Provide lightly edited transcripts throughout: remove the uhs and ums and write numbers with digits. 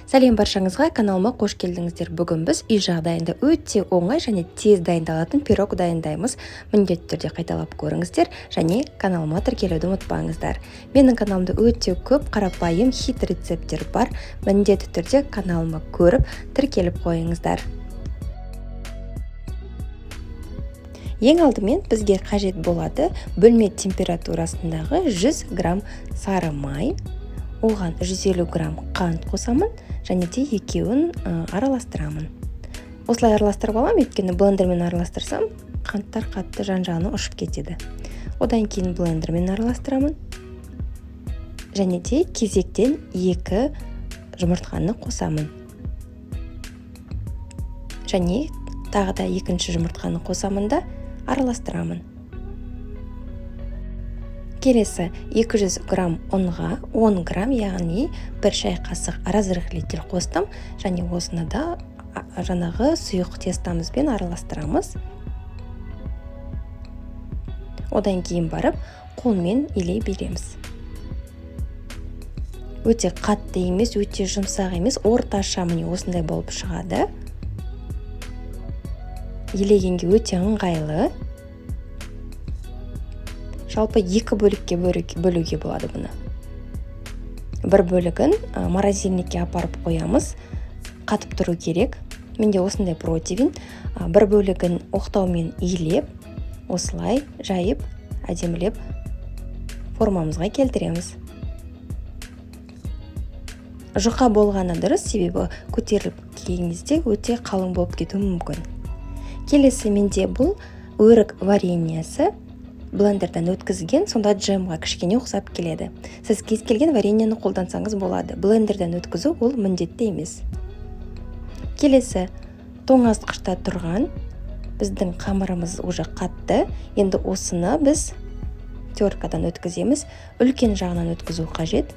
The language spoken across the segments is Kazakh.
Сәлем баршаңызға, каналыма қош келдіңіздер. Бүгін біз үй жағдайында өте оңай және тез дайындалатын пирог дайындаймыз. Міндетті түрде қайталап көріңіздер және каналыма тіркелуді ұмытпаңыздар. Менің каналымда өте көп қарапайым хит рецепттер бар. Міндетті түрде каналыма көріп, тіркеліп қойыңыздар. Ең алдымен бізге қажет болады бөлме температурасындағы 100 грамм сары май, оған 150 грамм қант қосамын және де екеуін араластырамын. Осылай араластырып аламын, өйткені блендермен араластырсам, қанттар қатты жан-жағына ұшып кетеді. Одан кейін блендермен араластырамын және де кезектен 2 жұмыртқаны қосамын. Және тағы да екінші жұмыртқаны қосамын да араластырамын. Келесі 200 грамм ұнға 10 грамм, яғни 1 шай қасық разрыхлитель қостым және осыны да жаңағы сұйық тестамызбен араластырамыз. Одан кейін барып қолмен илей береміз. Өте қатты емес, өте жұмсақ емес, орташа міне осындай болып шығады. Илегенге өте ыңғайлы. Жалпы екі бөлікке бөлуге болады бұны. Бір бөлігін морозильникке апарып қоямыз, қатып тұру керек. Менде осындай противень. Бір бөлігін оқтаумен илеп, осылай жайып, әдемілеп формамызға келтіреміз. Жұқа болғаны дұрыс, себебі көтеріліп келген кезде өте қалың болып кетуі мүмкін. Келесі менде бұл өрік вареньесі, блендерден өткізген, сонда джемға кішкене ұқсап келеді. Сіз кез келген вареньені қолдансаңыз болады. Блендерден өткізу ол міндетті емес. Келесі тоңазытқышта тұрған біздің қамырымыз уже қатты. Енді осыны біз теркадан өткіземіз. Үлкен жағынан өткізу қажет.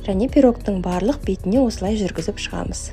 Және пирогтың барлық бетіне осылай жүргізіп шығамыз.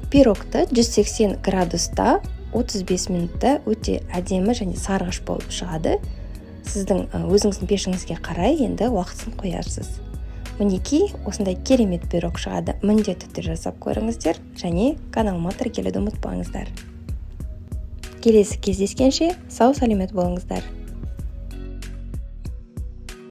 Пирогты 180 градуста 35 минутта өте әдемі және сарғыш болып шығады. Сіздің өзіңіздің пешіңізге қарай енді уақытын қоярсыз. Мінекей осындай керемет пирог шығады. Міндетті түрде жасап көріңіздер және каналыма тіркелуді ұмытпаңыздар. Келесі кездескенше сау сәлемет болыңыздар.